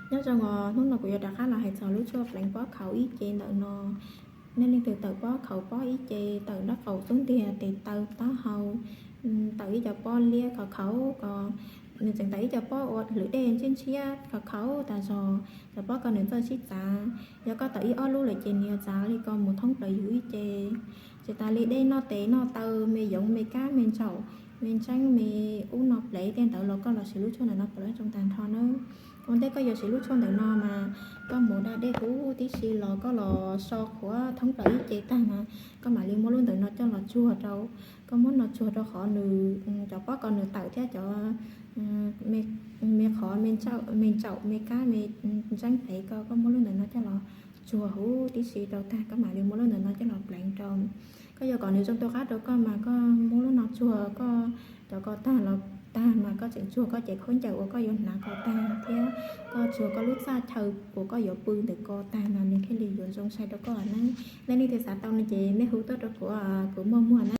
Nyob zoo os, hnub no kuv yuav rov qab los hais txog lub tshuaj pleev pob khauv ib ce ntawm no. Nej leej twg tawm pob khauv pob ib ce, tawm nraub qaum xub ntiag, tes taw, taub hau, tawm ib co pob liab khauv khauv ko, nws tseem tawm ib co pob ua lwm dej ntshiab ntshiab khauv khauv tas zog, cov pob ko nws txawj sib txav. Yog koj tawm ib ob lub lawm ces nws yuav txav li ko mus thoob plaws yus ib ce. Tsis tas li dej noj tes noj taw, me yoov me kab me ntsaum me ntseeb me ub no plev tej ntawd los koj los siv lub tshuaj ntawm no puav leej zoo tag nrho nawb. Ua ntej koj yuav siv lub tshuaj ntawm no mas koj mus da dej huv tib si los koj los so qhuav thoob plaws ib ce tag mas koj mam li muab lub ntawm no coj los tsuag rau. Koj muab no tsuag rau qhov nws, cov pob ko nws tawm thiab cov me qhov me ntsaum me kab me ntseeb plev ko, koj muab lub ntawm no coj los tsuag huv tib si rau tag koj mam li muab lub ntawm no coj los pleev rau. Koj yuav kom nws zoo tu qab rau koj mas koj muab lub no tsuag koj cov ko tag los tag mas koj tseem tsuag koj cev khaub ncaws uas koj yuav hnav ko tag thiab koj tsuag koj lub txaj chaw uas koj yuav pw ntawm ko tag mas nws thiaj li yuav zoo sai rau koj na. Nej leej twg xav tau no ces nej hu tuaj rau kuv, kuv muaj muag na.